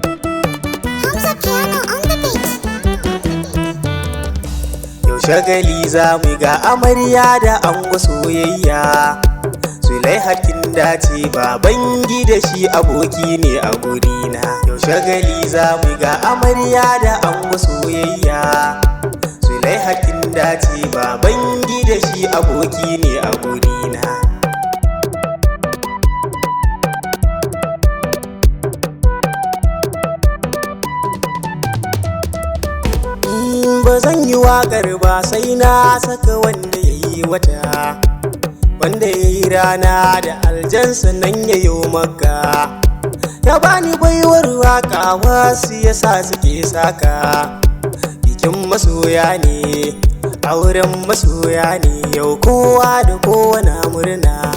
Hamza Piano on the beat. Yau shagali za mu ga amarya da ango soyayya. Zulaiha kin dace, baban gida shi aboki ne a gurina. Yau shagali za mu ga amarya da ango soyayya. Zulaiha kin dace, baban gida shi aboki ne a gurina. Ba zan yi waƙar ba sai na saka wanda ya yi wata, wanda ya yi rana da aljansa nan ya yi maka. Ya bani baiwar waƙa, wasu ya sa suke saka. Bikin masoya ne, auren masoya ne, yau kowa da kowa na murna.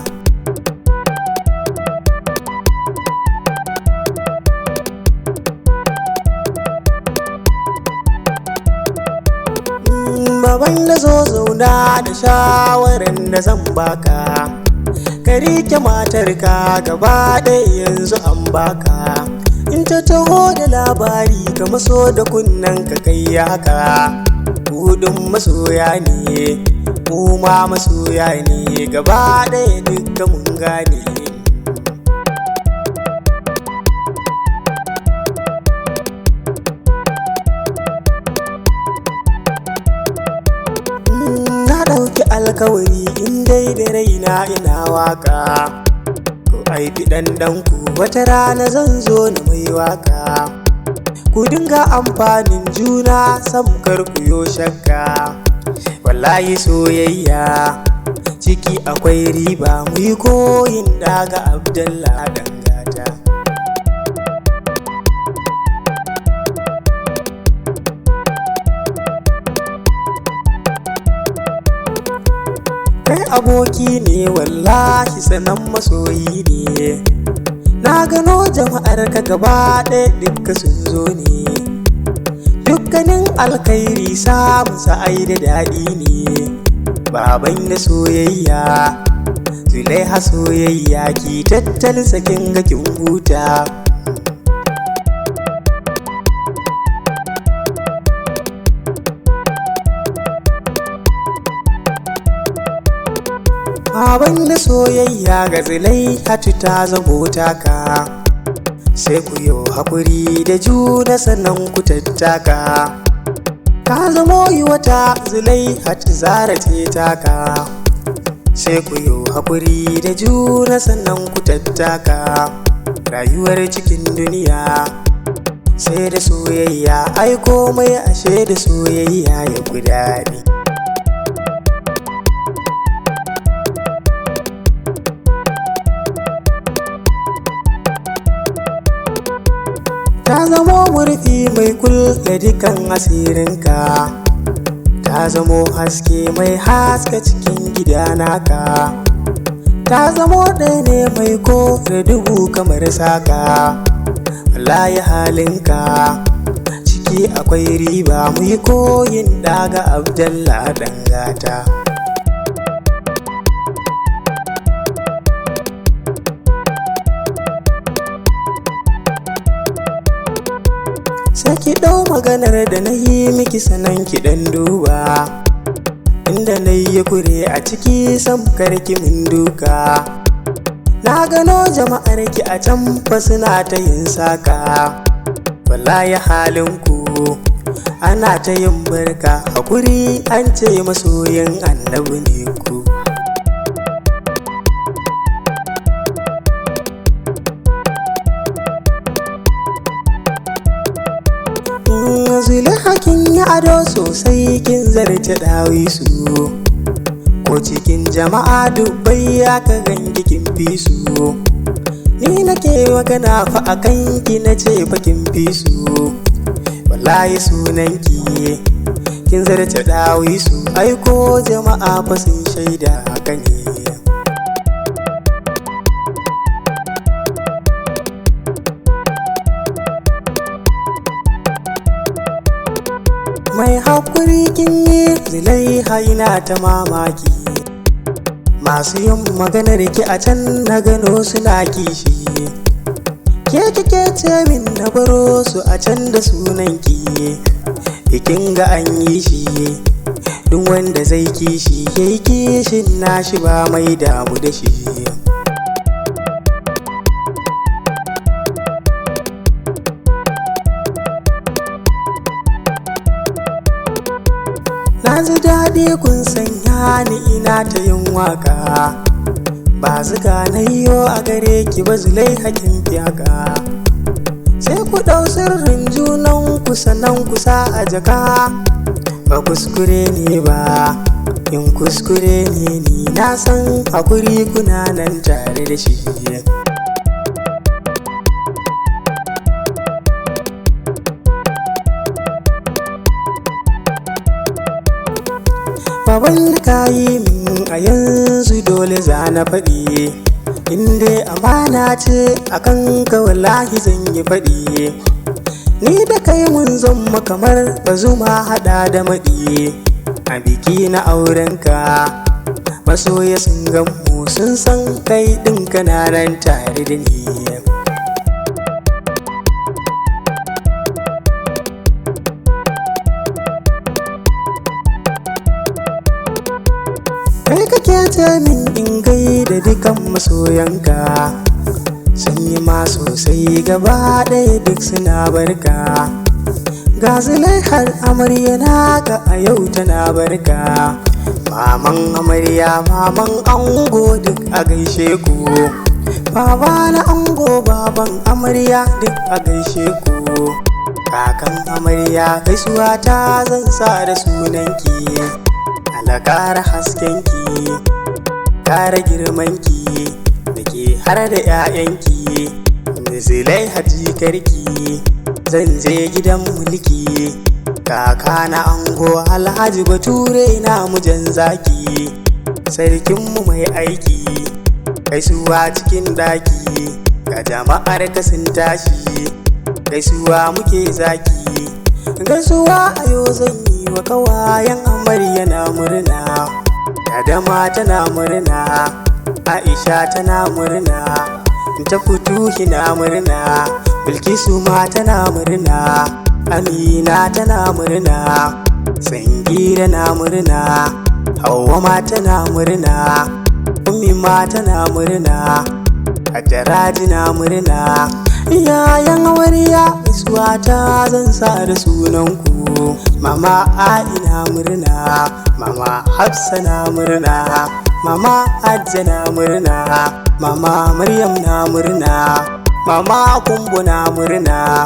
Baban da zo zauna da shawaran da zan baka. Ka rike matarka gaba ɗaya, yanzu an baka. In ta taho da labari, ka maso da kunnen ka kai haka. Hudun masoya ne, mu ma masoya ne, gaba ɗaya duka mun gane. Na ɗauki alkawari, in dai da raina ina waka, ko aifi ɗan ɗanku wata rana zan zo na mai waka. Ku dinga amfanin juna, samkar ku yo shakka. Wallahi soyayya ciki akwai riba, mu yi koyin daga Abdallah dangata. Kai aboki ne wallahi, sanan masoyi ne. Na gano jama'ar ka gaba ɗaya dukka sun zo ne. Dukkanin alkhairi samun sa'ai da daɗi ne. Baban da soyayya, Zulaiha soyayya ki tattalin sakin ga kin huta. Baban da soyayya ga Zulaihatu ta zamo taka. Sai ku yi hakuri da juna sannan ku tattaka. Ta zamo yi wata, Zulaihatu zara ce taka. Sai ku yi hakuri da juna sannan ku tattaka. Rayuwar cikin duniya sai da soyayya, ai komai ashe da soyayya ya fi daɗi. Ta zamo murfi mai kulle dukan asirinka. Ta zamo haske mai haska cikin gida naka. Ta zamo ɗaya ne mai kore dubu kamar saka. Wallahi halinka ciki akwai riba, mu yi koyin daga Abdallah dangata. Sai ki ɗau maganar da na yi miki sanan ki ɗan duba. Inda na yi kure a ciki, samkar ki mun duka. Na gano jama'ar ki a can fa suna ta yin saka. Wallahi halin ku ana ta yin barka, hakuri an ce masoyin annabi ne ku. Zulaiha kin yi ado sosai, kin zarce ɗawisu. Ko cikin jama'a dubbai aka ganki kin fi su. Ni nake magana fa a kanki, na ce fa kin fi su. Wallahi sunanki kin zarce ɗawisu, ai ko jama'a fa sun shaida haka ne. Mai hakuri kin yi, Zulaiha ina ta mamaki. Masu yin maganar ki a can na gano suna kishi. Ke kike ce min na baro su a can da sunan ki. Bikin ga an yi shi, duk wanda zai kishi yayi kishin nashi ba mai damu da shi. Na ji daɗi kun sanya ni ina ta yin waka. Ba zuga na yiwo a gare ki ba, Zulai hakin fiyaka. Sai ku ɗau sirrin junan ku sannan ku sa a jaka. Ba kuskure ne ba, in kuskure ne ni na san hakuri kuna nan tare da shi. Baban da ka yi min a yanzu dole za na faɗi. In dai amana ce a kan ka, wallahi zan yi faɗi. Ni da kai mun zama kamar bazuma haɗa da maɗi. A biki na aurenka, masoya sun gamu sun san kai ɗin kana nan tare da ni. Kai kake ce min in gaida dukan masoyanka. Sun yi ma sosai, gaba ɗaya duk suna barka. Ga Zulai har amarya naka a yau tana barka. Maman amarya, maman ango, duk a gaishe ku. Baba na ango, baban amarya, duk a gaishe ku. Kakan amarya, gaisuwa ta zan sa da sunanki. Allah ƙara haskenki, ƙara girmanki, da ke har da 'ya'yanki, da Zulai hajikarki. Zan je gidan mulki, kaka na ango Alhaji Bature na mujan zaki, sarkinmu mai aiki, gaisuwa cikin ɗaki, ga jama'ar ka sun tashi, gaisuwa muke zaki. Gaisuwa a yau zan yi wa kawayen amarya na murna. Adama tana murna, Aisha tana murna, ta Futuhi na murna, Bilkisu ma tana murna, Amina tana murna, Sangira na murna, Hauwa ma tana murna, Ummi ma tana murna, Hajjaraji na murna. Iyayen amarya, gaisuwa ta zan sa da sunanku. Mama Aina murna, Mama Hafsa na murna, Mama Hajja na murna, Mama Maryam na murna, Mama Kumbu na murna.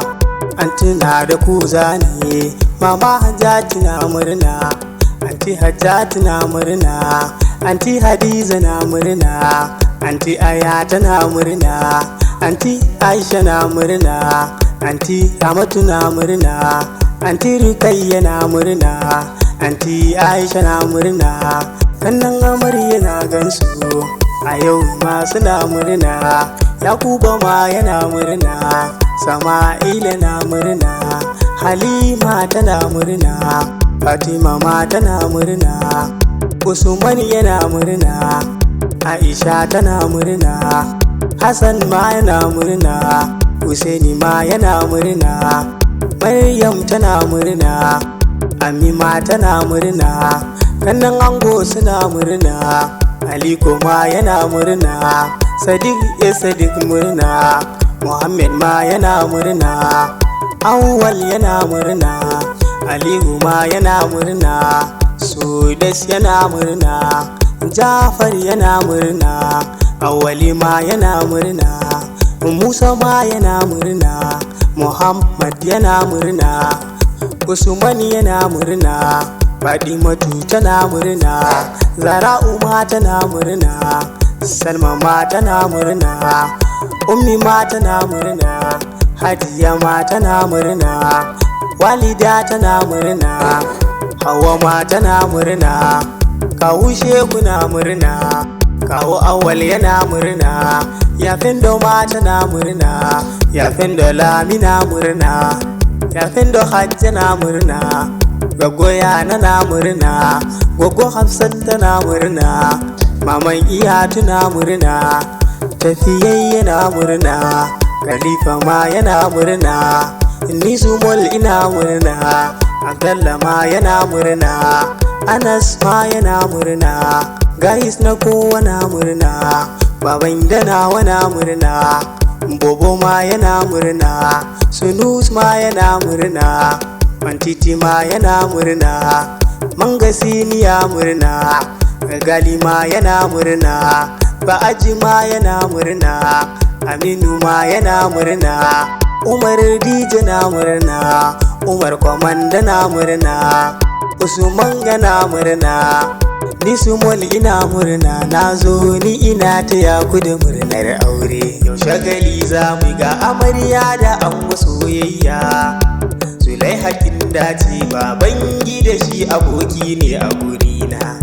Anti na da ku zane, Mama Hajjati na murna, Anti Hajjati na murna, Anti Hadiza na murna, Anti Aya tana murna, Anti Aisha na murna, Anti Ramatu na murna, Anti Rukayya na murna, Anti Aisha na murna. Kannan amarya na gansu a yau ma suna murna. Yakuba ma yana murna, Sama'ila na murna, Halima tana murna, Fatima ma tana murna, Usman yana murna, Aisha tana murna, Hassan ma yana murna, Usaini ma yana murna, Maryam tana murna, Ami ma tana murna, kannan ango suna murna, Aliko ma yana murna, Sadiq ya Sadiq murna, Muhammad ma yana murna, Awwal yana murna, Aliyu ma yana murna, Sudes yana murna, Jafar yana murna, Awali ma yana murna, Musa ma yana murna, Muhammad yana murna, Usman yana murna, Fadimatu tana murna, Zara'u ma tana murna, Salma ma tana murna, Ummi ma tana murna, Hadiya ma tana murna, Walida tana murna, Hauwa ma tana murna, Kawu Shehu na murna, Kawu Awwal yana murna, Yafindo ma tana murna, Yafindo Lami na murna, Yafindo Hajja na murna, Gwaggo Yana na murna, Gwaggo Hafsat tana murna. Maman iya tuna murna, tafiyayye yana murna, Khalifa ma yana murna, ni Sumol ina murna, Abdallah ma yana murna, Anas ma yana murna, Gais na kowa na murna, Baban dana wana murna, Bobo ma yana murna, Sunus ma yana murna, Mantiti ma yana murna, Mangasiniya murna, Gali ma yana murna, Ba'aji ma yana murna, Aminu ma yana murna, Umar Dije na murna, Umar Kwamanda na murna, Usman yana murna, ni Sumol ina murna, na zo ni ina taya ku da murnar aure. Yau shagali za mu ga amarya da an soyayya. Zulai hakin dace baban gida shi aboki ne a gurina.